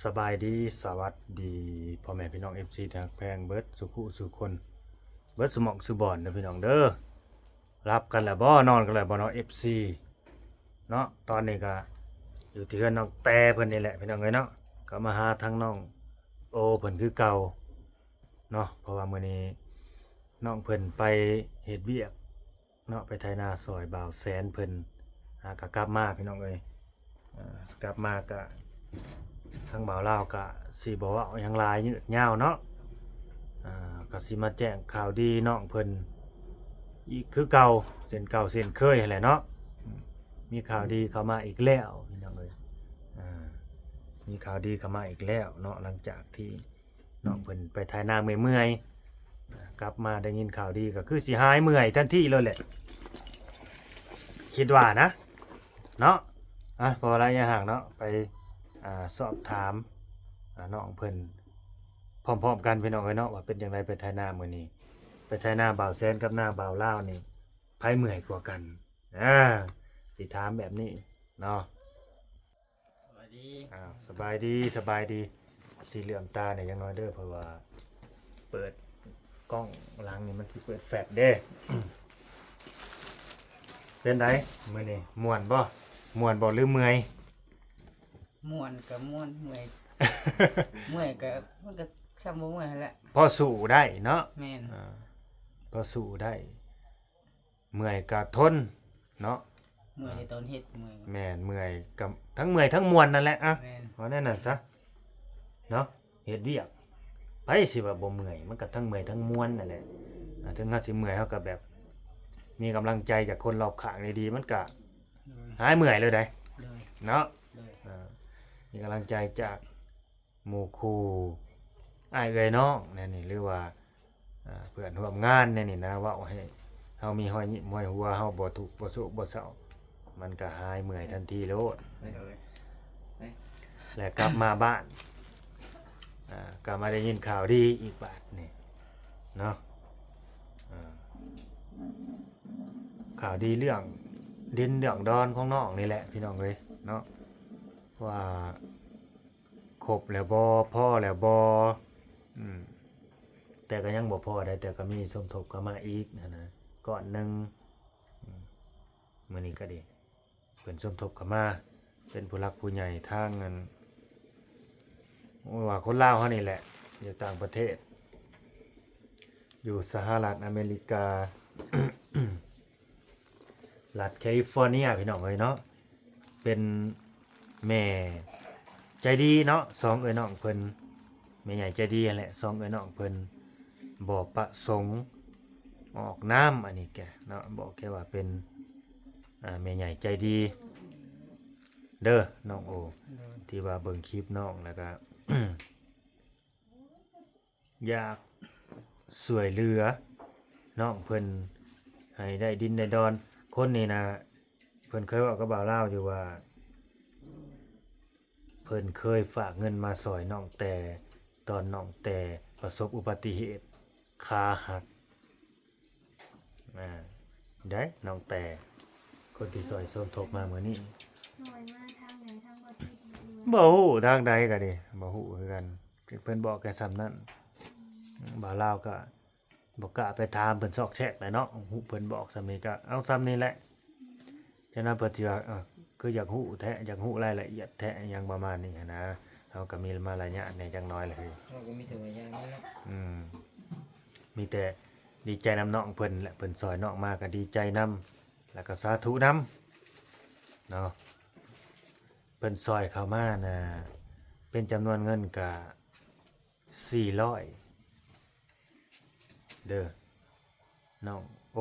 ສະບາຍດີ ສະຫວັດດີ ພໍ່ແມ່ພີ່ນ້ອງ ເອັຟຊີ ທີ່ຮັກແພງເບິດສູ່ຜູ້ສູ່ຄົນ ເບິດສູ່ໝ່ອງສູ່ບ່ອນເດີພີ່ນ້ອງເດີ. ຫຼັບກັນແລ້ວບໍ່? ນອນກັນແລ້ວບໍ່ເນາະ ເອັຟຊີ ເນາະ? ຕອນນີ້ກະຢູ່ທີ່ເຮືອນນ້ອງແຕເພິ່ນນີ້ແຫຼະພີ່ນ້ອງເອີຍເນາະ, ກະມາຫາທາງນ້ອງໂອເພິ່ນຄືເກົ່າເນາະ, ເພາະວ່າມື້ນີ້ນ້ອງເພິ່ນໄປເຮັດວຽກ ເນາະ ໄປໄຖນາຊ່ອຍບ່າວແສນເພິ່ນ ອ່າ ກະກັບມາພີ່ນ້ອງເອີຍ. ອ່າ ກັບມາກະທາງບ່າວລາວກະຊິບໍ່ເວົ້າຫຍັງຫຼາຍຍືດຍາວເນາະ, ອ່າ ກະຊິມາແຈ້ງຂ່າວດີນ້ອງເພິ່ນອີກຄືເກົ່າ ເຊັ່ນເກົ່າເຊັ່ນເຄີຍຫັ້ນແຫຼະເນາະ. ອືມ ມີຂ່າວດີເຂົ້າມາອີກແລ້ວພີ່ນ້ອງເອີຍ, ອ່າ ມີຂ່າວດີເຂົ້າມາອີກແລ້ວເນາະ, ຫຼັງຈາກທີ່ ນ້ອງເພິ່ນໄປໄຖນາເມື່ອຍໆ ກັບມາໄດ້ຍິນຂ່າວດີກໍຄືຊິຫາຍເມື່ອຍທັນທີເລີຍແຫຼະ ຄິດວ່ານະເນາະ. ອ່ະ ບໍ່ເວົ້າຫຼາຍຢ່າຫ່າງເນາະ ໄປ ອ່າ ສອບຖາມ ອ່າ ນ້ອງເພິ່ນພ້ອມໆກັນພີ່ນ້ອງເອີຍເນາະ ວ່າເປັນຈັ່ງໃດໄປໄຖນາມື້ນີ້, ໄປໄຖນາບ່າວແສນກັບນາບ່າວລາວນີ້ ໃຜເມື່ອຍກວ່າກັນ? ອ່າ ຊິຖາມແບບນີ້ເນາະ. ສະບາຍດີ ອ້າວ ສະບາຍດີ ສະບາຍດີ. ຊິເຫຼືອມຕາແດ່ຈັກໜ້ອຍເດີ ເພາະວ່າເປີດກ້ອງຫຼັງນີ້ມັນຊິເປີດແຟລດເດ້. ເປັນໃດມື້ນີ້ ມ່ວນບໍ່? ມ່ວນບໍ່ ຫຼືເມື່ອຍ? ມ່ວນກໍມ່ວນ ເມື່ອຍ ເມື່ອຍກໍ ມັນກໍຊ່ຳບໍ່ເມື່ອຍຫັ້ນແຫຼະ. ພໍສູ້ໄດ້ເນາະ. ແມ່ນ ອ່າ ພໍສູ້ໄດ້. ເມື່ອຍກະທົນເນາະ, ເມື່ອຍໃນຕອນເຮັດ ເມື່ອຍ. ແມ່ນ ເມື່ອຍກະທັງເມື່ອຍທັງມ່ວນນັ້ນແຫຼະ. ອະ ແມ່ນ ເວົ້າແນວນັ້ນຊະເນາະ, ເຮັດວຽກ ໃຜຊິວ່າບໍ່ເມື່ອຍ? ມັນກະທັງເມື່ອຍທັງມ່ວນນັ້ນແຫຼະ. ອາ ເຖິງເຮົາຊິເມື່ອຍ ເຮົາກະແບບມີກຳລັງໃຈຈາກຄົນລອບຂ້າງດີໆ ມັນກະ ໂດຍ ຫາຍເມື່ອຍເລີຍໃດ໋ ໂດຍ ເນາະ. ໂດຍ ອາ ມີກຳລັງໃຈຈາກ ໝູ່ຄູ່ ອ້າຍເອື້ອຍນ້ອງແນວນີ້ ຫຼືວ່າ ອ່າ ເພື່ອນຮ່ວມງານແນວນີ້ນະ ເວົ້າໃຫ້ເຮົາມີຮອຍຍິ້ມຮອຍຫົວ, ເຮົາບໍ່ທຸກບໍ່ໂສກບໍ່ເສົ້າ ມັນກະຫາຍເມື່ອຍທັນທີໂລດ. ເອີຍ ເອີຍ ແລະກັບມາບ້ານ ອ່າ ກະມາໄດ້ຍິນຂ່າວດີອີກບາດນີ້ເນາະ, ອ່າ ຂ່າວດີເລື່ອງດິນເລື່ອງດອນຂອງນ້ອງນີ້ແຫຼະ ພີ່ນ້ອງເອີຍເນາະ ວ່າ ຄົບແລ້ວບໍ່? ພໍແລ້ວບໍ່? ອືມ ແຕ່ກໍຍັງບໍ່ພໍໃດ໋ ແຕ່ກໍມີສົມທົບເຂົ້າມາອີກຫັ້ນນະ ກ້ອນໜຶ່ງ. ອືມ ມື້ນີ້ກໍດີ ເພິ່ນສົມທົບເຂົ້າມາ ເປັນຜູ້ຫຼັກຜູ້ໃຫຍ່ທາງອັນ ໂອ້ຍ ວ່າຄົນລາວເຮົານີ້ແຫຼະ ຢູ່ຕ່າງປະເທດ ຢູ່ສະຫະລັດອາເມລິກາ ລັດແຄລິຟໍເນຍ ພີ່ນ້ອງເອີຍເນາະ, ເປັນແມ່ໃຈດີເນາະ ສອງເອື້ອຍນ້ອງເພິ່ນ, ແມ່ໃຫຍ່ໃຈດີຫັ້ນແຫຼະ ສອງເອື້ອຍນ້ອງເພິ່ນ ບໍ່ປະສົງອອກນາມ ອັນນີ້ແກເນາະ ບອກແຄ່ວ່າເປັນ ອ່າ ແມ່ໃຫຍ່ໃຈດີເດີ ນ້ອງໂອ ໂດຍ ທີ່ວ່າເບິ່ງຄລິບນ້ອງ ແລ້ວກະ ຢາກຊ່ວຍເຫຼືອນ້ອງເພິ່ນໃຫ້ໄດ້ດິນໄດ້ດອນ. ຄົນນີ້ນະ ເພິ່ນເຄີຍເວົ້າກັບບ່າວລາວຢູ່ວ່າ ເພິ່ນເຄີຍຝາກເງິນມາຊ່ອຍນ້ອງແຕ່ ຕອນນ້ອງແຕ່ປະສົບອຸບັດຕິເຫດຂາຫັກ. ອ່າ ໄດ້ນ້ອງແຕ່ ຄົນທີ່ຊ່ອຍສົມທົບມາມື້ນີ້ ຊ່ອຍມາທາງໃດ ທາງບໍ່ຕິດບໍ່? ບໍ່ຮູ້ທາງໃດກໍດີ ບໍ່ຮູ້ຄືກັນ, ເພິ່ນບອກແຄ່ຊ່ຳນັ້ນ. ອືມ ບ່າວລາວກໍບໍ່ກ້າໄປຖາມເພິ່ນຊອກແຊກແຫຼະເນາະ, ຮູ້ເພິ່ນບອກຊ່ຳນີ້ກໍເອົາຊ່ຳນີ້ແຫຼະ. ອືມ ຈັ່ງນັ້ນເພິ່ນຊິວ່າ ເອີ ຄືຢາກຮູ້ແທ້ ຢາກຮູ້ລາຍລະອຽດແທ້ ຫຍັງປະມານນີ້ຫັ້ນນະ, ເຮົາກໍມີມາລະຍາດແດ່ຈັກໜ້ອຍແຫຼະ. ເຮົາກໍມີແຕ່ວ່າຢ່າງນັ້ນເນາະ. ອືມ ມີແຕ່ດີໃຈນຳນ້ອງເພິ່ນແຫຼະ, ເພິ່ນຊ່ອຍນ້ອງມາກໍດີໃຈນຳ ແລ້ວກໍສາທຸນຳເນາະ. ເພິ່ນຊ່ອຍເຂົ້າມານະ ເປັນຈຳນວນເງິນກະສີ່ຮ້ອຍເດີນ້ອງໂອ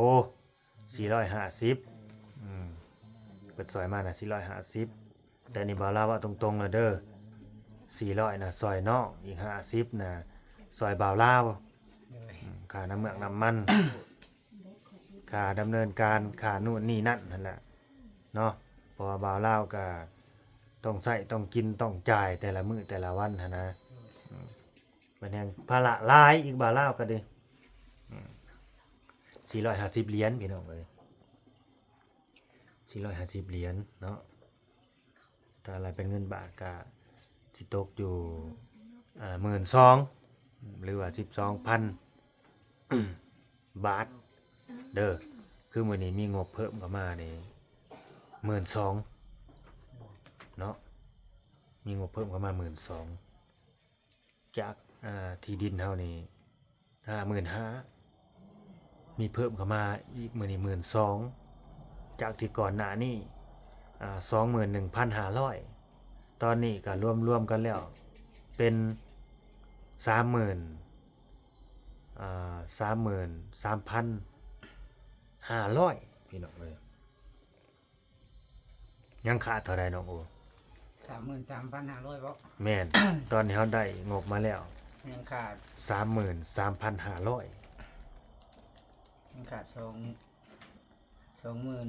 ສີ່ຮ້ອຍຫ້າສິບ. ອືມ ເພິ່ນຊ່ອຍມານະສີ່ຮ້ອຍຫ້າສິບ, ແຕ່ນີ້ບ່າວລາວເວົ້າຕົງໆແລ້ວເດີ ສີ່ຮ້ອຍນະຊ່ອຍນ້ອງ, ອີກຫ້າສິບນະຊ່ອຍບ່າວລາວ. ໂດຍ ອືມ ຄ່ານ້ຳເມືອກນ້ຳມັນ ຄ່າດຳເນີນການ ຄ່ານູ້ນນີ້ນັ້ນຫັ້ນແຫຼະເນາະ, ເພາະວ່າບ່າວລາວກໍຕ້ອງໃຊ້ຕ້ອງກິນຕ້ອງຈ່າຍແຕ່ລະມື້ແຕ່ລະວັນຫັ້ນນະ. ອືມ ມັນແຮ່ງພາລະຫຼາຍອີກ ບ່າວລາວກໍດີ. ອືມ ສີ່ຮ້ອຍຫ້າສິບຫຼຽນ ພີ່ນ້ອງເອີຍ, ສີ່ຮ້ອຍຫ້າສິບຫຼຽນເນາະ. ຖ້າລາຍເປັນເງິນບາດກະ ຊິຕົກຢູ່ ອ່າ ໝື່ນສອງ ຫຼືວ່າສິບສອງພັນບາດເດີ. ຄືມື້ນີ້ມີງົບເພີ່ມເຂົ້າມານີ້ໝື່ນສອງເນາະ ມີງົບເພີ່ມເຂົ້າມາໝື່ນສອງ ຈາກ ອ່າ ທີ່ດິນເຮົານີ້ຫ້າໝື່ນຫ້າ ມີເພີ່ມເຂົ້າມາອີກມື້ນີ້ໝື່ນສອງ ຈາກທີ່ກ່ອນໜ້ານີ້ ອ່າ ສອງໝື່ນໜຶ່ງພັນຫ້າຮ້ອຍ ຕອນນີ້ກໍລວມໆກັນແລ້ວເປັນສາມໝື່ນ ອ່າ ສາມໝື່ນສາມພັນຫ້າຮ້ອຍ ພີ່ນ້ອງເອີຍ. ຍັງຂາດເທົ່າໃດນ້ອງໂອ? ສາມໝື່ນສາມພັນຫ້າຮ້ອຍ ບໍ່? ແມ່ນ ຕອນນີ້ເຮົາໄດ້ງົບມາແລ້ວ ຍັງຂາດສາມໝື່ນສາມພັນຫ້າຮ້ອຍ ຍັງຂາດສອງ ສອງໝື່ນ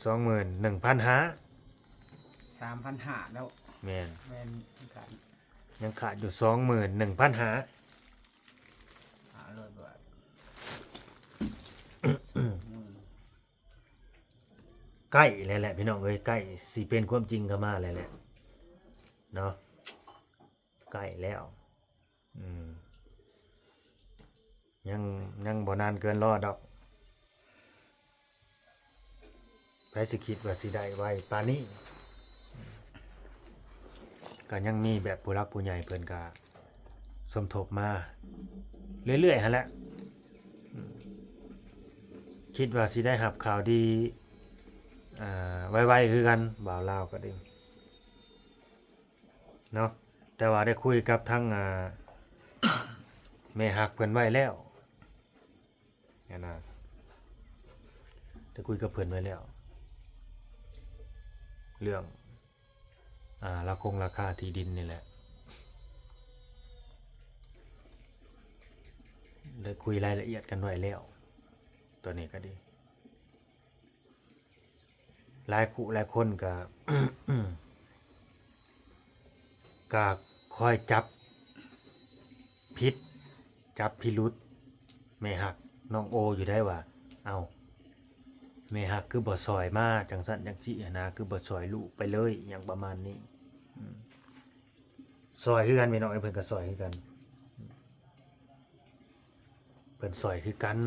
ສອງໝື່ນໜຶ່ງພັນຫ້າ ສາມພັນຫ້າແລ້ວ ແມ່ນ ແມ່ນ ຍັງຂາດ ຍັງຂາດຢູ່ສອງໝື່ນໜຶ່ງພັນຫ້າ ຫ້າຮ້ອຍບາດ ໃກ້ແລ້ວແຫຼະພີ່ນ້ອງເອີຍ ໃກ້ຊິເປັນຄວາມຈິງເຂົ້າມາແລ້ວແຫຼະເນາະ ໃກ້ແລ້ວ ອືມ ຍັງ ຍັງບໍ່ນານເກີນລໍດອກ ໃຜຊິຄິດວ່າຊິໄດ້ໄວປານນີ້ ກໍຍັງມີແບບຜູ້ຫຼັກຜູ້ໃຫຍ່ເພິ່ນກໍສົມທົບມາເລື້ອຍໆຫັ້ນແຫຼະ ອືມ ຄິດວ່າຊິໄດ້ຮັບຂ່າວດີ ອ່າ ໄວໆຄືກັນ ບ່າວລາວກໍດີເນາະ ແຕ່ວ່າໄດ້ຄຸຍກັບທາງ ອ່າ ແມ່ຮັກເພິ່ນໄວ້ແລ້ວ ຫັ້ນນະ ໄດ້ຄຸຍກັບເພິ່ນໄວ້ແລ້ວ ເລື່ອງ ອ່າ ລາຄົງລາຄາທີ່ດິນນີ້ແຫຼະ ໄດ້ຄຸຍລາຍລະອຽດກັນໄວ້ແລ້ວ ຕອນນີ້ກໍດີ ຫຼາຍຄູ່ຫຼາຍຄົນກະ ກະຄອຍຈັບຜິດ ຈັບພິລຸດແມ່ຮັກນ້ອງໂອຢູ່ໄດ໋ວ່າ ເອົ້າ ແມ່ຮັກຄືບໍ່ຊ່ອຍມາຈັ່ງຊັ້ນຈັ່ງຊີ້ຫັ້ນນະ ຄືບໍ່ຊ່ອຍລູກໄປເລີຍ ອີ່ຫຍັງປະມານນີ້ ອືມ ຊ່ອຍຄືກັນ ແມ່ນ້ອງເອີຍ ເພິ່ນກໍຊ່ອຍຄືກັນ ເພິ່ນຊ່ອຍຄືກັນ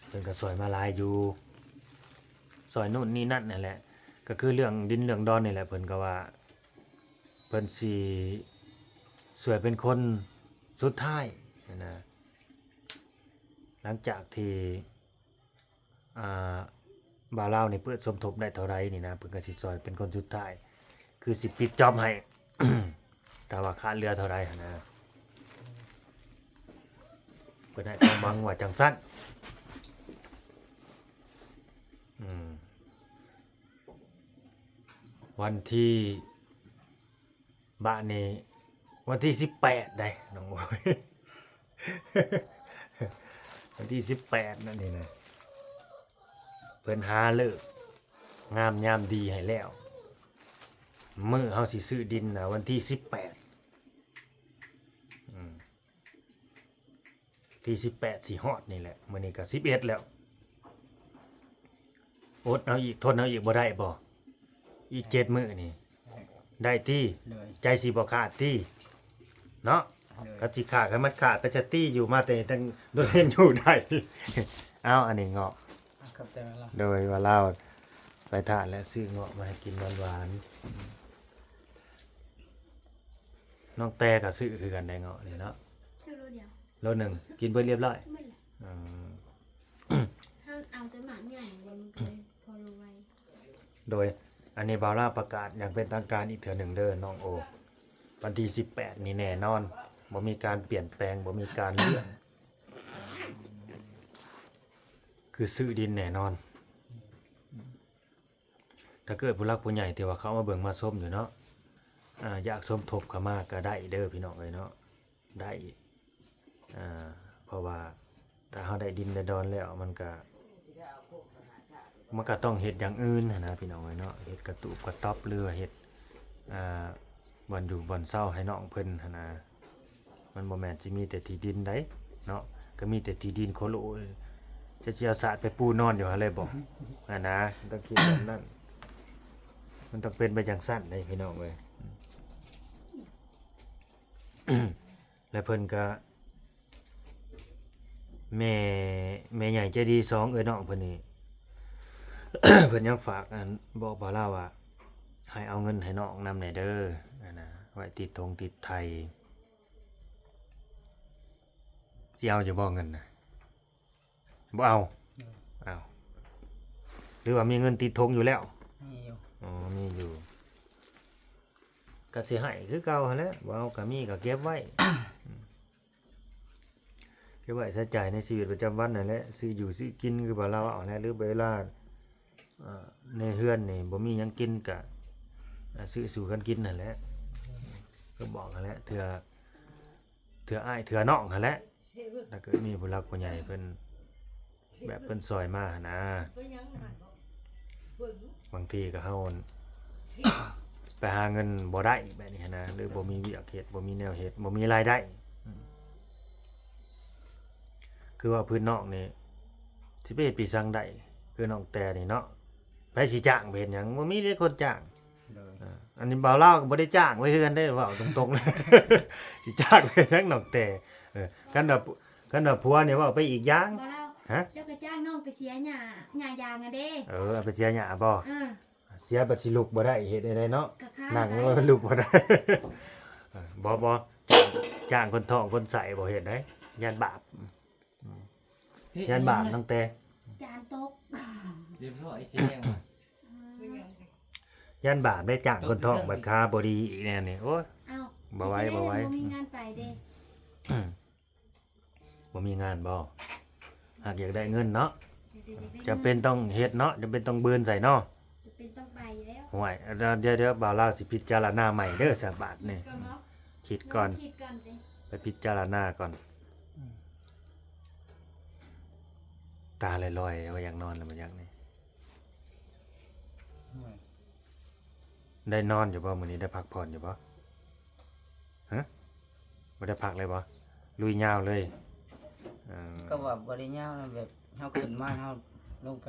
ເພິ່ນກໍຊ່ອຍມາຫຼາຍຢູ່ ຊ່ອຍໂນ່ນນີ້ນັ້ນນັ້ນແຫຼະ ກໍຄືເລື່ອງດິນເລື່ອງດອນນີ້ແຫຼະ ເພິ່ນກໍວ່າເພິ່ນຊິຊ່ວຍເປັນຄົນສຸດທ້າຍຫັ້ນນະ ຫຼັງຈາກທີ່ ອ່າ ບ່າວລາວນີ້ເປີດສົມທົບໄດ້ເທົ່າໃດນີ້ນະ ເພິ່ນກໍຊິຊ່ອຍເປັນຄົນສຸດທ້າຍ ຄືຊິປິດຈອບໃຫ້ ຖ້າວ່າຂາດເຫຼືອເທົ່າໃດຫັ້ນນະ ເພິ່ນໃຫ້ຄວາມຫວັງວ່າຈັ່ງຊັ້ນ ອືມ ວັນທີ ບາດນີ້ວັນທີສິບແປດໄດ໋ນ້ອງໂອຍ ວັນທີສິບແປດນັ້ນນີ້ນະ ເພິ່ນຫາເລີກງາມຍາມດີໃຫ້ແລ້ວ ມື້ເຮົາຊິຊື້ດິນນະ ວັນທີສິບແປດ ອືມ ທີສິບແປດຊິຮອດນີ້ແຫຼະ ມື້ນີ້ກໍສິບເອັດແລ້ວ ອົດເອົາອີກ ທົນເອົາອີກບໍ່ໄດ້ບໍ່? ອີກເຈັດມື້ນີ້ ໄດ້ຕິ? ໂດຍ ໃຈຊິບໍ່ຂາດຕິ? ເນາະ ໂດຍ ຄັນຊິຂາດ ຄັນມັນຂາດໄປຊະຕິ ຢູ່ມາແຕ່ຕັ້ງດົນເຫັນຢູ່ໄດ້ ເອົາ ອັນນີ້ເງາະ ຂອບໃຈຫຼາຍ ໂດຍວ່າລາວໄປຖ້າແລະ ຊື້ເງາະມາໃຫ້ກິນຫວານໆ ນ້ອງແຕ່ກໍຊື້ຄືກັນໄດ໋ເງາະນີ້ເນາະ ຊື້ໂລດຽວ ໂລໜຶ່ງ ກິນເບິດລຽບຮ້ອຍ ກິນເບິດແລ້ວ ອືມ ເຮົາເອົາແຕ່ໝາກໃຫຍ່ ມັນກໍເລີຍພໍໂລໄວ ໂດຍ ອັນນີ້ບ່າວລາວປະກາດຢ່າງເປັນທາງການອີກເທື່ອໜຶ່ງເດີນ້ອງໂອ ວັນທີສິບແປດນີ້ແນ່ນອນ ບໍ່ມີການປ່ຽນແປງ ບໍ່ມີການເລື່ອນ ຄືຊື້ດິນແນ່ນອນ. ຖ້າເກີດຜູ້ຫຼັກຜູ້ໃຫຍ່ທີ່ວ່າເຂົ້າມາເບິ່ງມາຊົມຢູ່ເນາະ ອາ ຢາກສົມທົບເຂົ້າມາກໍໄດ້ເດີພີ່ນ້ອງເອີຍເນາະ ໄດ້ ອາ ເພາະວ່າຖ້າເຮົາໄດ້ດິນໄດ້ດອນແລ້ວ ມັນກະ ມັນກະຕ້ອງເຮັດຢ່າງອື່ນຫັ້ນນະພີ່ນ້ອງເອີຍເນາະ ເຮັດກະຕູບກະຕ໊ອບ ຫຼືວ່າເຮັດ ອາ ບ່ອນຢູ່ບ່ອນເຊົາໃຫ້ນ້ອງເພິ່ນຫັ້ນນະ ມັນບໍ່ແມ່ນຊິມີແຕ່ທີ່ດິນໃດເນາະ ກໍມີແຕ່ທີ່ດິນໂຄໂລ ຈະຊິເອົາສາດໄປປູນອນຢູ່ຫັ້ນເລີຍບໍ ຫັ້ນນະ ຕ້ອງຄິດແບບນັ້ນ ມັນຕ້ອງເປັນໄປຈັ່ງຊັ້ນເດ້ພີ່ນ້ອງເອີຍ. ແລະເພິ່ນກະ ແມ່ ແມ່ໃຫຍ່ໃຈດີສອງເອື້ອຍນ້ອງເພິ່ນນີ້ ເພິ່ນຍັງຝາກອັນບອກບ່າວລາວວ່າ ໃຫ້ເອົາເງິນໃຫ້ນ້ອງນຳແດ່ເດີ ອັນນະ ໄວ້ຕິດຖົງຕິດໄຖ. ຊິເອົາຢູ່ບໍ່ເງິນນະ? ບໍ່ເອົາ. ເອີ ເອົາ ຫຼືວ່າມີເງິນຕິດຖົງຢູ່ແລ້ວ? ມີຢູ່. ອໍ ມີຢູ່ ກໍຊິໃຫ້ຄືເກົ່າຫັ້ນແຫຼະ. ບໍ່ເອົາກໍມີ ກໍເກັບໄວ້ ເກັບໄວ້ໃຊ້ຈ່າຍໃນຊີວິດປະຈຳວັນນັ້ນແຫຼະ ຊື້ຢູ່ຊື້ກິນຄືວ່າລາວເວົ້າຫັ້ນແຫຼະ ຫຼືເວລາ ເອີ ໃນເຮືອນນີ້ບໍ່ມີຫຍັງກິນກະ ເອີ ຊື້ສູ່ກັນກິນຫັ້ນແຫຼະ ກໍບອກຫັ້ນແຫຼະ ເທື່ອ ເທື່ອອ້າຍເທື່ອນ້ອງຫັ້ນແຫຼະ ຖ້າເກີດມີຜູ້ຫຼັກຜູ້ໃຫຍ່ເພິ່ນ ແບບເພິ່ນຊ່ອຍມາຫັ້ນນາ. ບາງທີກໍເຮົາໄປຫາເງິນບໍ່ໄດ້ແບບນີ້ຫັ້ນນາ ຫຼືບໍ່ມີວຽກເຮັດ ບໍ່ມີແນວເຮັດ ບໍ່ມີລາຍໄດ້ ອືມ ຄືວ່າພື້ນນອກນີ້ ຊິໄປເຮັດປີສັງໄດ້ ຄືນ້ອງແຕ່ນີ້ເນາະ ໃຜຊິຈ້າງໄປເຮັດຫຍັງ? ບໍ່ມີເດ້ຄົນຈ້າງ. ໂດຍ ເອີ ອັນນີ້ບ່າວລາວກໍບໍ່ໄດ້ຈ້າງໄວ້ເຮືອນເດ້ ເວົ້າຕົງໆ ຊິຈ້າງໄປເຮັດຫຍັງນ້ອງແຕ່? ເອີ ຄັນວ່າ ຄັນວ່າຜົວນີ້ເວົ້າໄປອີກຢ່າງ. ບ່າວລາວ ຮະ? ເຈົ້າກໍຈ້າງນ້ອງໄປເສຍຫຍ້າ ຫຍ້າຢາງຫັ້ນເດ້. ເອີ ໄປເສຍຫຍ້າບໍ່? ເອີ ເສຍບັດຊິລຸກບໍ່ໄດ້ ເຮັດແນວໃດເນາະ? ກໍຄ້າງ ນັ່ງ ໃຈ ແລ້ວລຸກບໍ່ໄດ້. ເອີ ບໍ່ ບໍ່ ຈ້າງຄົນທ້ອງຄົນໄສ້ບໍ່ເຮັດໄດ໋ ຢ້ານບາບ. ອືມ ເຮັດ ຢ້ານບາບ ເຮັດ ຕັ້ງແຕ່ ຈານຕົກ ຮຽບຮ້ອຍ ຊິແຮງວ່າ ຢ້ານບາບໄດ້ ຈ້າງຄົນທ້ອງບັດຄາບໍ່ດີອີກແນວນີ້ ໂອ້ຍ. ເອົ້າ ບໍ່ໄຫວ ບໍ່ໄຫວ ບໍ່ມີງານໄປເດ້. ອືມ ບໍ່ມີງານບໍ່? ຫາກຢາກໄດ້ເງິນເນາະ ຈຳເປັນຕ້ອງເຮັດເນາະ ຈຳເປັນຕ້ອງບືນໃສ່ເນາະ ຈຳເປັນຕ້ອງໄປແລ້ວ. ໂອ້ຍ ດຽວ ດຽວ ດຽວ ບ່າວລາວຊິພິຈາລະນາໃໝ່ເດີ ສະບາດນີ້ ຄິດກ່ອນ ລອງຄິດກ່ອນຕິ ໄປພິຈາລະນາກ່ອນ. ຕາລອຍໆ ວ່າຢາກນອນແລ້ວ ບໍ່ຢາກນີ້. ໂອ້ຍ ໄດ້ນອນຢູ່ບໍ່ມື້ນີ້? ໄດ້ພັກຜ່ອນຢູ່ບໍ່? ຮະ? ບໍ່ໄດ້ພັກເລີຍບໍ່? ລຸຍຍາວເລີຍ. ເອີ ກໍວ່າບໍ່ໄດ້ຍາວນະ ແບບເຮົາຂຶ້ນມາ ເຮົາລົງໄປ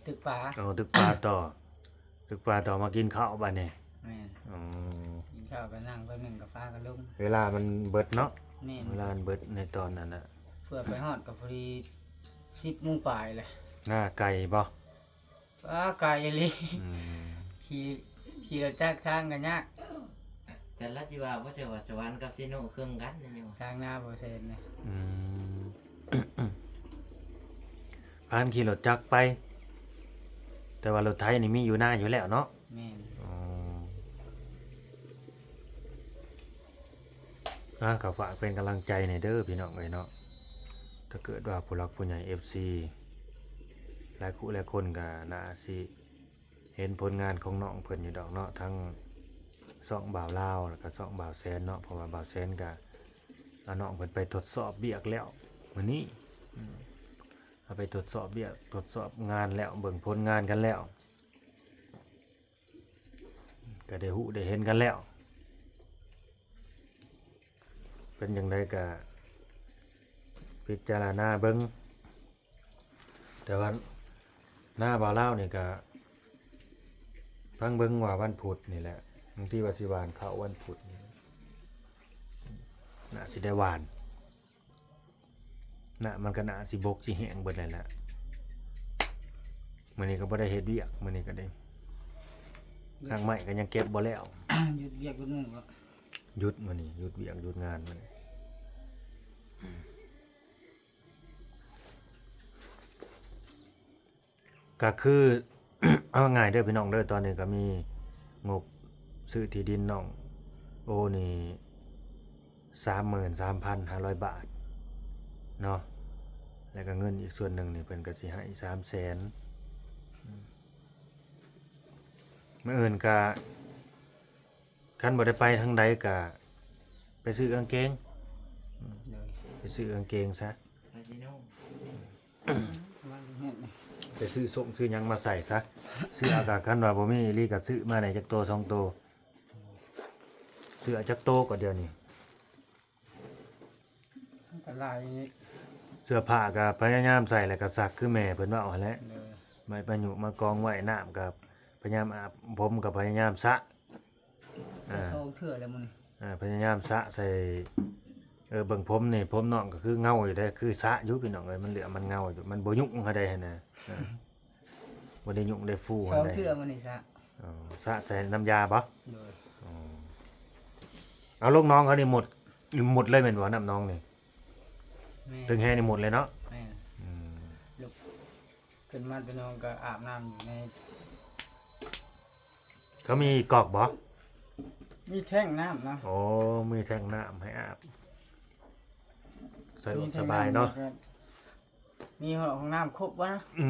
ຕຶກປາ. ອໍ ຕຶກປາຕໍ່ ຕຶກປາຕໍ່ ມາກິນເຂົ້າບາດນີ້. ແມ່ນ. ອໍ ກິນເຂົ້າກໍນັ່ງແປັບໜຶ່ງກໍພາກັນລົງ ເວລາມັນເບິດເນາະ. ແມ່ນ. ເວລາມັນເບິດໃນຕອນນັ້ນນະ ເພື່ອໄປຮອດກໍພໍດີສິບໂມງປາຍແຫຼະ. ໜ້າໄກບໍ່? ອ້າ ໄກອີ່ຫຼີ. ອືມ ຂີ່ ຂີ່ລົດຈັກທາງກໍຍາກ. ແຕ່ລະຊິວ່າບໍ່ ສະຫວັນ ສະຫວັນກັບເຊໂນເຄິ່ງກັນນີ້ຫວາ? ທາງນາບໍ່ແຊນນະ. ອືມ ພາກັນຂີ່ລົດຈັກໄປ ແຕ່ວ່າລົດໄຖນີ້ມີຢູ່ນາຢູ່ແລ້ວເນາະ. ແມ່ນ. ອໍ ອ່າ ກໍຝາກເປັນກຳລັງໃຈແດ່ເດີພີ່ນ້ອງເອີຍເນາະ. ຖ້າເກີດວ່າຜູ້ຫຼັກຜູ້ໃຫຍ່ ເອັຟຊີ ຫຼາຍຄູ່ຫຼາຍຄົນກໍໜ້າຊິເຫັນຜົນງານຂອງນ້ອງເພິ່ນຢູ່ດອກເນາະ ທັງຊ່ອງບ່າວລາວ ແລ້ວກໍຊ່ອງບ່າວແສນເນາະ. ເພາະວ່າບ່າວແສນກໍເອົານ້ອງເພິ່ນໄປທົດສອບວຽກແລ້ວມື້ນີ້. ອືມ ເອົາໄປທົດສອບວຽກ ທົດສອບງານແລ້ວ ເບິ່ງຜົນງານກັນແລ້ວ. ກໍໄດ້ຮູ້ໄດ້ເຫັນກັນແລ້ວ ເປັນຈັ່ງໃດກໍພິຈາລະນາເບິ່ງ. ແຕ່ວ່ານາບ່າວລາວນີ້ກໍຟັງເບິ່ງວ່າວັນພຸດນີ້ແຫຼະ ບາງທີວ່າຊິຫວ່ານເຂົ້າວັນພຸດນີ້ ໜ້າຊິໄດ້ຫວ່ານ. ນະ ມັນກໍໜ້າຊິບົກຊິແຫ້ງເບິດແລ້ວລະ. ມື້ນີ້ກໍບໍ່ໄດ້ເຮັດວຽກ ມື້ນີ້ກໍໄດ້ ຮາກໄມ້ກໍຍັງເກັບບໍ່ແລ້ວ. ຢຸດວຽກມື້ໜຶ່ງບໍ່? ຢຸດມື້ນີ້ ຢຸດວຽກຢຸດງານມື້ນີ້. ກໍຄື ເອົາງ່າຍເດີພີ່ນ້ອງເດີ ຕອນນີ້ກໍມີງົບຊື້ທີ່ດິນນ້ອງໂອນີ້ ສາມໝື່ນສາມພັນຫ້າຮ້ອຍບາດເນາະ ແລ້ວກໍເງິນອີກສ່ວນໜຶ່ງນີ້ເພິ່ນກໍຊິໃຫ້ສາມແສນ. ມື້ອື່ນກະ ຄັນບໍ່ໄດ້ໄປທາງໃດກະ ໄປຊື້ກາງເກງ ໂດຍ ໄປຊື້ກາງເກງຊະ ໄປຊື້ສົ້ງຊື້ຫຍັງມາໃສ່ຊະ. ເສື້ອກະ ຄັນວ່າບໍ່ມີອີ່ຫຼີກະ ຊື້ມາແດ່ຈັກໂຕສອງໂຕ. ເສື້ອຈັກໂຕກໍດຽວນີ້? ມັນກໍຫຼາຍ. ເສື້ອຜ້າກໍພະຍາຍາມໃສ່ ແລ້ວກໍຊັກຄືແມ່ເພິ່ນເວົ້າຫັ້ນແຫຼະ. ໂດຍ. ໄວ້ປະຍຸມາກອງໄວ້, ນ້ຳກໍ ພະຍາຍາມອາບຜົມ ກໍພະຍາຍາມສະ ອ່າ ສອງເທື່ອແລ້ວມື້ນີ້ ອ່າ ພະຍາຍາມສະໃສ່ ເອີ ເບິ່ງຜົມນີ້ ຜົມນ້ອງກໍຄືເງົາຢູ່ເດ້ ຄືສະຢູ່ພີ່ນ້ອງເອີຍ ມັນເຫຼືອມັນເງົາຢູ່ ມັນບໍ່ຫຍຸ້ງຫັ້ນໃດຫັ້ນນະ ອ່າ ບໍ່ໄດ້ຫຍຸ້ງໄດ້ຟູ ສອງເທື່ອມື້ນີ້ສະ ອໍ ສະໃສ່ນ້ຳຢາບໍ່? ໂດຍ ອໍ ເອົາລົງໜອງເຂົານີ້ໝົດ ໝົດເລີຍແມ່ນບໍ່ ນ້ຳໜອງນີ້? ແມ່ນ ເທິງແຮ່ນີ້ໝົດເລີຍເນາະ? ແມ່ນ ອືມ ລຸກຂຶ້ນມາແຕ່ນອນກໍອາບນ້ຳຢູ່ໃນ ເຂົາມີກອກບໍ່? ມີແທ້ງນ້ຳນະ ໂອ້ ມີແທ້ງນ້ຳໃຫ້ອາບ ສະດວກສະບາຍເນາະ ມີຫ້ອງນ້ຳຄົບບໍ່ນະ? ອື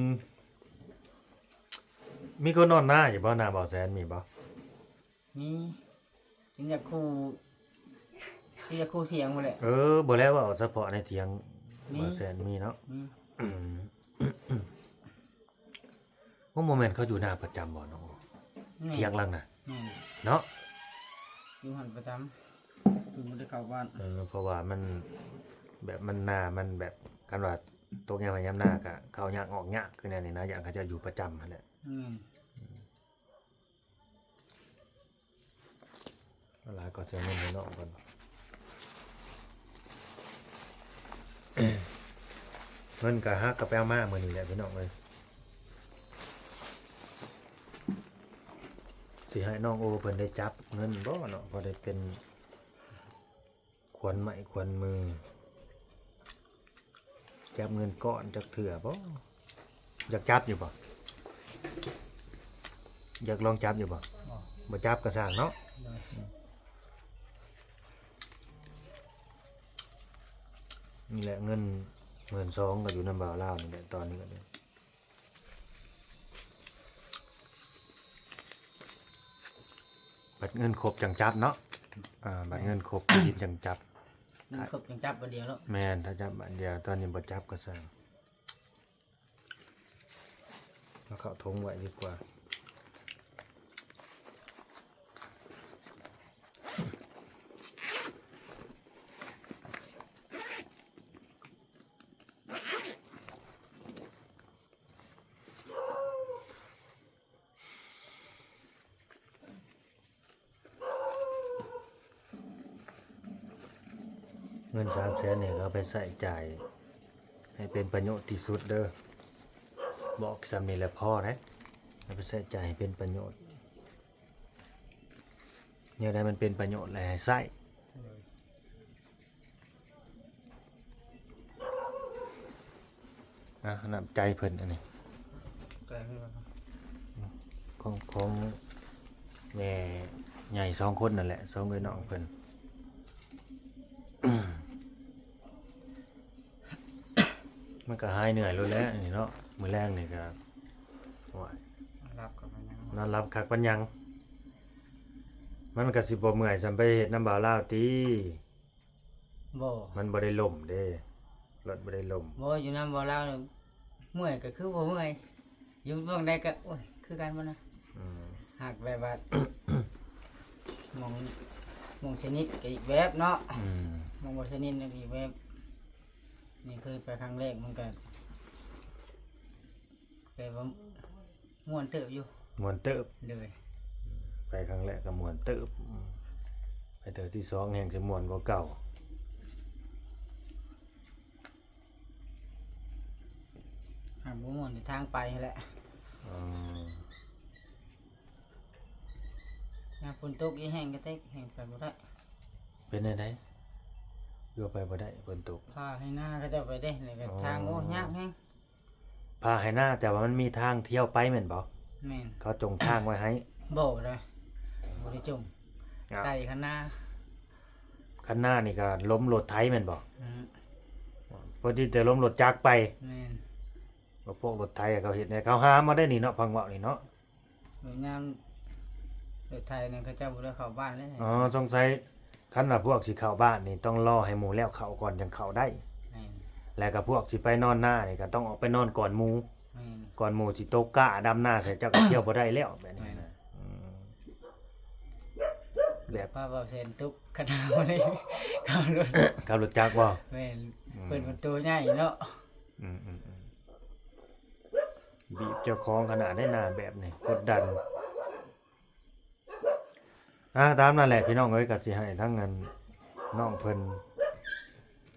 ມ ມີຄົນນອນນາຢູ່ບໍ່ ນາບ່າວແສນ ມີບໍ່? ມີ ເປັນຢາຄູ່ ເປັນຢາຄູ່ຖຽງພຸ້ນແຫຼະ ເອີ ບໍ່ແລ້ວ ເວົ້າສະເພາະໃນຖຽງ ມີ ບ່າວແສນມີເນາະ ມີ ອືມ ໂອ້ ບໍ່ແມ່ນເຂົາຢູ່ນາປະຈຳບໍ່ນ້ອງ? ແມ່ນ ຖຽງຫຼັງນະ ແມ່ນ ເນາະ ຢູ່ຫັ້ນປະຈຳ ຄືບໍ່ໄດ້ເຂົ້າບ້ານ ເອີ ເພາະວ່າມັນ ແບບມັນນາ ມັນແບບ ຄັນວ່າຕົກຍາມໄຮ່ຍາມນາກໍເຂົ້າຍາກອອກຍາກ ຄືແນວນີ້ນະ ຢ້ານເຂົາເຈົ້າຢູ່ປະຈຳຫັ້ນແຫຼະ ແມ່ນ. ຫຼາຍກໍເຊີຍເງິນໃຫ້ນ້ອງກ່ອນ ເງິນກໍຫາກໍໄປເອົາມາມື້ນີ້ແຫຼະພີ່ນ້ອງເອີຍ ຊິໃຫ້ນ້ອງໂອເພິ່ນໄດ້ຈັບເງິນບໍ່ເນາະ ພໍໄດ້ເປັນ ຂວັນໄມ້ຂວັນມື ຈັບເງິນກ້ອນຈັກເທື່ອບໍ່? ຢາກຈັບຢູ່ບໍ່? ຢາກລອງຈັບຢູ່ບໍ່? ບໍ່ ບໍ່ຈັບກໍຊ່າງເນາະ ໂດຍ ນີ້ແຫຼະ ເງິນໝື່ນສອງກໍຢູ່ນຳບ່າວລາວນີ້ແຫຼະ ຕອນນີ້ກໍໄດ້ ບັດເງິນຄົບຈັ່ງຈັບເນາະ ອ່າ ບັດເງິນຄົບ ເງິນຄົບຈັ່ງຈັບບັດດຽວເນາະ ແມ່ນ ຖ້າຈັບບັດດຽວ ຕອນນີ້ບໍ່ຈັບກໍຊ່າງ ເອົາເຂົ້າຖົງໄວ້ດີກວ່າ. ເງິນສາມແສນນີ້ກໍເອົາໄປໃຊ້ຈ່າຍໃຫ້ເປັນປະໂຫຍດທີ່ສຸດເດີ ບອກສ່ຳນີ້ແຫຼະພໍເດ້ ເອົາໄປໃຊ້ຈ່າຍໃຫ້ເປັນປະໂຫຍດ ແນວໃດມັນເປັນປະໂຫຍດແລ້ວໃຫ້ໃຊ້. ອ່ະ ນ້ຳໃຈເພິ່ນອັນນີ້ ໃຈເພິ່ນ ຂອງ ຂອງແມ່ໃຫຍ່ສອງຄົນນັ້ນແຫຼະ ສອງເອື້ອຍນ້ອງເພິ່ນ ມັນກໍຫາຍເມື່ອຍໂລດແຫຼະນີ້ເນາະ ມື້ແລງນີ້ກໍ ໂອ້ຍ ນອນຫຼັບກໍບໍ່ຍັງ ນອນຫຼັບຄັກປານຫຍັງ ມັນກໍຊິບໍ່ເມື່ອຍສ່ຳໄປເຮັດນຳບ່າວລາວຕິ. ບໍ່ ມັນບໍ່ໄດ້ລົ້ມເດ້ ລົດບໍ່ໄດ້ລົ້ມ ບໍ່ ຢູ່ນຳບ່າວລາວນີ້ ເມື່ອຍກໍຄືບໍ່ເມື່ອຍ ຢູ່ບ່ອນໃດກໍ ໂອ້ຍ ຄືກັນໝົດນະ ອືມ ຫາກແບບວ່າ ໝ່ອງ ໝ່ອງສະໜິດກໍອີກແບບເນາະ ອືມ ໝ່ອງບໍ່ສະໜິດກໍອີກແບບ ນີ້ເຄີຍໄປຄັ້ງແລກ ມັນກໍແບບວ່າ ມ່ວນເຕີບຢູ່ ມ່ວນເຕີບ ໂດຍ ໄປຄັ້ງແລກກໍມ່ວນເຕີບ ໄປເທື່ອທີສອງແຮ່ງຊິມ່ວນກວ່າເກົ່າ ຫາກບໍ່ມ່ວນແຕ່ທາງໄປຫັ້ນແຫຼະ ອໍ ຍາມຝົນຕົກອີກແຮ່ງກະເຕັກ ແຮ່ງໄປບໍ່ໄດ້ ເປັນແນວໃດ ຄືວ່າໄປບໍ່ໄດ້ຝົນຕົກ ພາໄຮ່ນາເຂົາເຈົ້າໄປເດ້ ແລ້ວກໍທາງ ອໍ ໂອ້ ຍາກແຮງ ພາໄຮ່ນາ ແຕ່ວ່າມັນມີທາງທ່ຽວໄປແມ່ນບໍ່? ແມ່ນ ເຂົາຈົ່ງທາງໄວ້ໃຫ້ ບໍ່ໄດ໋ ບໍ່ໄດ້ຈົ່ງ ອ່າ ໄຕ່ຄັນນາ ຄັນນານີ້ກໍລົ້ມລົດໄຖແມ່ນບໍ່? ອືມ ພໍດີແຕ່ລົ້ມລົດຈັກໄປ ແມ່ນ ວ່າພວກລົດໄຖເຂົາເຮັດໃຫ້ ເຂົາຫາມາໄດ້ນີ້ເນາະ ຟັງເວົ້ານີ້ເນາະ ໂດຍຍາມລົດໄຖນັ້ນເຂົາເຈົ້າບໍ່ໄດ້ເຂົ້າບ້ານເລີຍ ອໍ ສົງໄສ ຄັນວ່າພວກຊິເຂົ້າບ້ານນີ້ ຕ້ອງລໍໃຫ້ໝູ່ແລ້ວເຂົ້າກ່ອນຈັ່ງເຂົ້າໄດ້ ແມ່ນ ແລ້ວກໍພວກຊິໄປນອນນານີ້ ກໍຕ້ອງອອກໄປນອນກ່ອນໝູ່ ແມ່ນ ກ່ອນໝູ່ຊິຕົກກ້າດຳນາໃສ່ ເຈົ້າກໍທ່ຽວບໍ່ໄດ້ແລ້ວແບບນີ້ນະ ແມ່ນ ອືມ ແບບ ພາເວົ້າແສນຕົກຄັນເຮົານີ້ ຂັບລົດ ຂັບລົດຈັກບໍ່? ແມ່ນ ອືມ ເພິ່ນມັນໂຕໃຫຍ່ເນາະ ອືມໆໆ ບີບເຈົ້າຂອງຂະໜາດໃດ ໜ້າແບບນີ້ ກົດດັນ. ອ່າ ຕາມນັ້ນແຫຼະພີ່ນ້ອງເອີຍ ກໍຊິໃຫ້ທັງອັນນ້ອງເພິ່ນ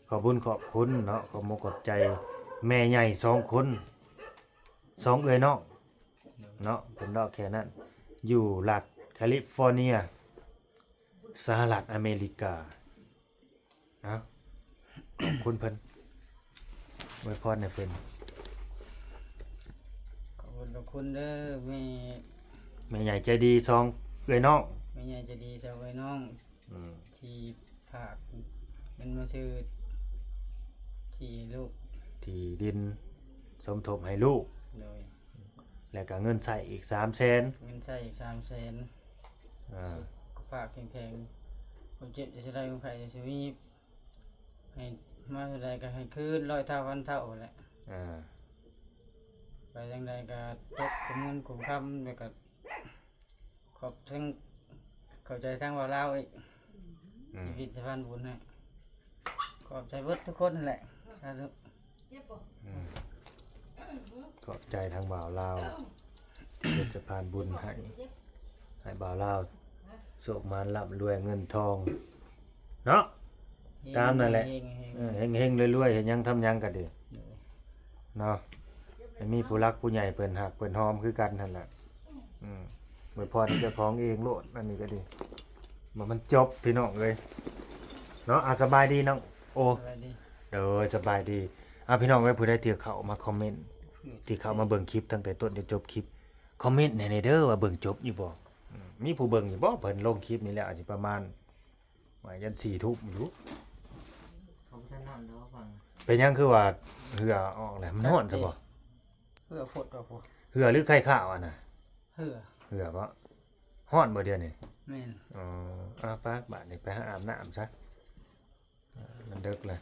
ຂອບບຸນຂອບຄຸນເນາະ ຂອບມຸກຂອບໃຈແມ່ໃຫຍ່ສອງຄົນ ສອງເອື້ອຍນ້ອງເນາະ ເພິ່ນເວົ້າແຄ່ນັ້ນ ຢູ່ລັດຄາລິຟອນເນຍ ສະຫະລັດອາເມລິກາ. ເອົາ ຂອບຄຸນເພິ່ນ ອວຍພອນໃຫ້ເພິ່ນ. ຂອບຄຸນ ຂອບຄຸນເດີແມ່ ແມ່ໃຫຍ່ໃຈດີສອງເອື້ອຍນ້ອງ ແມ່ໃຫຍ່ໃຈດີສອງເອື້ອຍນ້ອງ ອືມ ທີ່ຝາກເງິນມາຊື້ທີ່ໃຫ້ລູກ ທີ່ດິນສົມທົບໃຫ້ລູກ ໂດຍ ແລ້ວກໍເງິນໃຊ້ອີກສາມແສນ ເງິນໃຊ້ອີກສາມແສນ ອ່າ ສຸຂະພາບແຂງແຮງ ຄວາມເຈັບຢ່າຊິໄດ້ ຄວາມໄຂ້ຢ່າຊິມີ ໃຫ້ມາເທົ່າໃດກໍໃຫ້ຄືນຮ້ອຍເທົ່າພັນເທົ່າແຫຼະ ອ່າ ໄປທາງໃດກໍຕົກຄຸມເງິນຄຸມຄຳ ແລ້ວກໍຂອບທັງ ຂອບໃຈທາງບ່າວລາວອີກ ອືມ ທີ່ເປັນສະພານບຸນໃຫ້ ຂອບໃຈເບິດທຸກຄົນຫັ້ນແຫຼະ ສາທຸ. ອືມ ຂອບໃຈທາງບ່າວລາວ ເປັນສະພານບຸນໃຫ້ ໃຫ້ບ່າວລາວໂຊກໝານ ລ່ຳລວຍເງິນທອງເນາະ ຕາມນັ້ນແຫຼະ ເຮັງໆ ເອີ ເຮັງໆ ລວຍໆ ເຮັດຫຍັງທຳຫຍັງກໍດີ ໂດຍ ເນາະ ໃຫ້ມີຜູ້ຫຼັກຜູ້ໃຫຍ່ເພິ່ນຮັກເພິ່ນຫອມຄືກັນຫັ້ນແຫຼະ ອືມ ອວຍພອນໃຫ້ເຈົ້າຂອງເອງໂລດ ອັນນີ້ກໍດີ ວ່າມັນຈົບພີ່ນ້ອງເອີຍເນາະ. ອ່າ ສະບາຍດີນ້ອງໂອ ສະບາຍດີ ໂດຍ ສະບາຍດີ. ອ່າ ພີ່ນ້ອງເອີຍ ຜູ້ໃດທີ່ເຂົ້າມາຄອມເມັນ ທີ່ເຂົ້າມາເບິ່ງຄລິບຕັ້ງແຕ່ຕົ້ນຈົນຈົບຄລິບ ຄອມເມັນໃຫ້ແດ່ເດີວ່າເບິ່ງຈົບຢູ່ບໍ່ ອືມ ມີຜູ້ເບິ່ງຢູ່ບໍ່ ເພິ່ນລົງຄລິບນີ້ແລ້ວ ອາດຈະປະມານ ວ່າຢັນສີ່ທຸ່ມຢູ່ ເຂົາບໍ່ທັນນອນດອກຟັງ. ເປັນຫຍັງຄືວ່າເຫື່ອອອກແຫຼະ ມັນຮ້ອນຊະບໍ່ ເຫື່ອໂພດດອກ ເຫື່ອຫຼືໄຂ່ຂາວອັນນະ ເຫື່ອ ເຫື່ອບໍ່ ຮ້ອນບໍ່ດຽວນີ້ ແມ່ນ ອໍ ອາ ປາກບາດນີ້ໄປຫາອາບນ້ຳຊະ ມັນເດິກແລ້ວ